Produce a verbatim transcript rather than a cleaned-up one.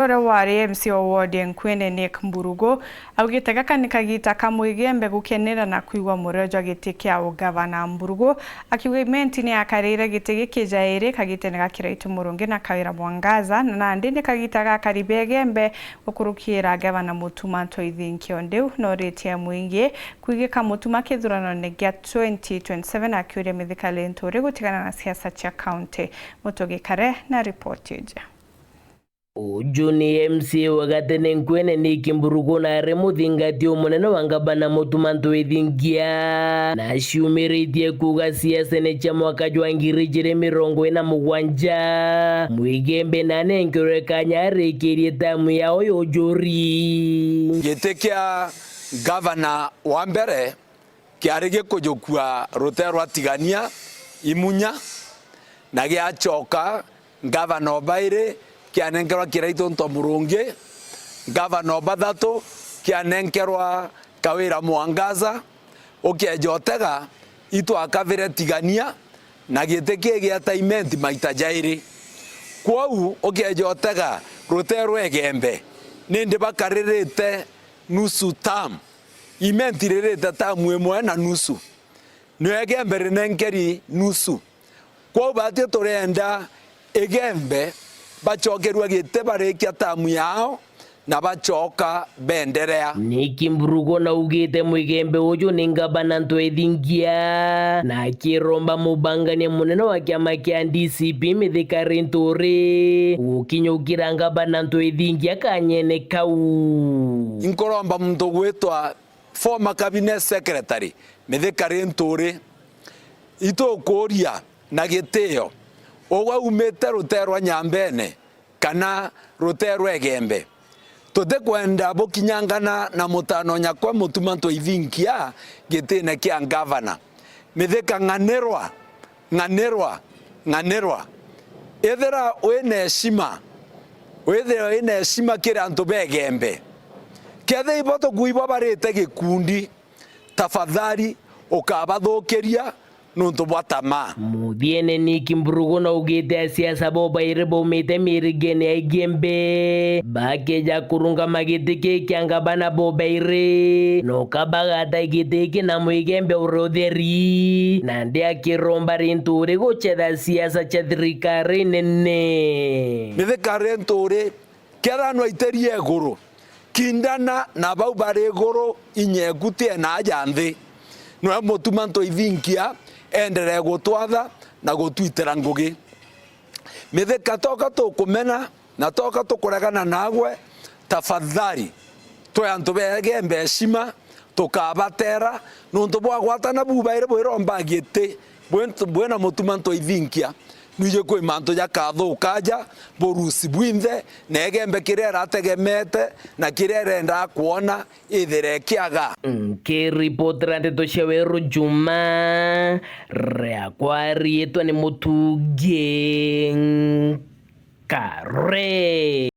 Uria wari M C A wa ward ya Nkwene, Nick Mburugu, augite gaka ni kagita ka Mwigembe gukenera na kwigua murio jwa giti kia ugavana. Mburugu akiuga Imenti ni akarire giti giki jairi kagitene ga Kiraitu Murungi na Kawira Mwangaza, na nandi ni kagita gakari ba Igembe gukurukira gavana Mutuma M'Ethingia. Ndiu noritie mwingi kwigika Mutuma kithuranone gia twenty twenty-seven, akiuria Mithika Linturi gutigana na siasa cia kaunti. Mutugi Kare na ripoti iji. Uju ni M C A wa gatene Nkwene, Nick Mburugu, na ari muthingati umunene wa ngavana Mutuma M'Ethingia, na aciumiritie kuuga siasene cia mwaka jwa ngiri ijiri mirongo ina mugwanja, Mwigembe nanenkerwe kanya arikirie tamu yao ya ujuri. Giti kia ngavana wa mbere kiari gikujukua rutere rwa Tigania Imunya, na giacoka ngavana o bairi kianenkerwa Kiraitu Nto Murungi, ngavana o bathatu kianenkerwa Kawira Mwangaza. Ukeeja utega, itwakavire Tigania, na giti kii gieta Imenti maita jairi. Kwou ukeeja utega rutere rwa Igembe, nindi bakaririte nusu term. Imenti ririte tamu imwe na nusu, nio Igembe rinenkeri nusu. Kwou baatwi turenda Igembe bacokerua giti barikia tamu yao na bacoka benderea. Nick Mburugu naugite Mwigembe uju ni ngavana M'Ethingia, na akiromba mubangania munene wa kiama kia D C P Mithika Linturi gukinyukira ngavana M'Ethingia kanyene kau. Inkuromba muntu gwitwa former cabinet secretary Mithika Linturi, itukuuria na gitio, ugwe umite rutere rwa Nyambene kana rutere rwa Igembe? Tutikwenda bukinyangana na mutano nyakwa Mutuma M'Ethingia gitine kia ngavana. Mithika, ng'anirwa, ng'anirwa, ng'anirwa. Ithira wina heshima, withire wina heshima kiri antu ba Igembe. Kethira ibo tukuigua barite gikundi, tafadhali ukabathukiria nuntu bwa tamaa. Muthiene, Nick Mburugu naugite asiasa bobairi baumite mirigene ya Igembe bakeja kurungama giti kii kia ngavana bobairi, noka bagata giti giki na Mwigembe uri utheri, nandi akiromba Linturi gucetha siasa cia thirikari nene. Mithika Linturi, kethira nwaitirie iguru, kindana na bau bari iguru, inya eku ti ena aja nthi. Nwe Mutuma M'Ethingia, enderee gutwatha na gutwitira ngugi. Mithika, toka tukumena na toka tukuregana nagwe, tafadhali, twe antu ba Igembe heshima, tukabatera, nuntu bwa gwatana bubairi bwiromba giti, bwi-, bwina Mutuma M'Ethingia, nwiji kwi mantu jakathukaja burusi bwinthe, na Igembe kiria irategemete na kiria irendaa kwona ithire kiaga. Nkiripotera ndeto cia Weru Juma, riakwa riitwa ni Mutugi Kare.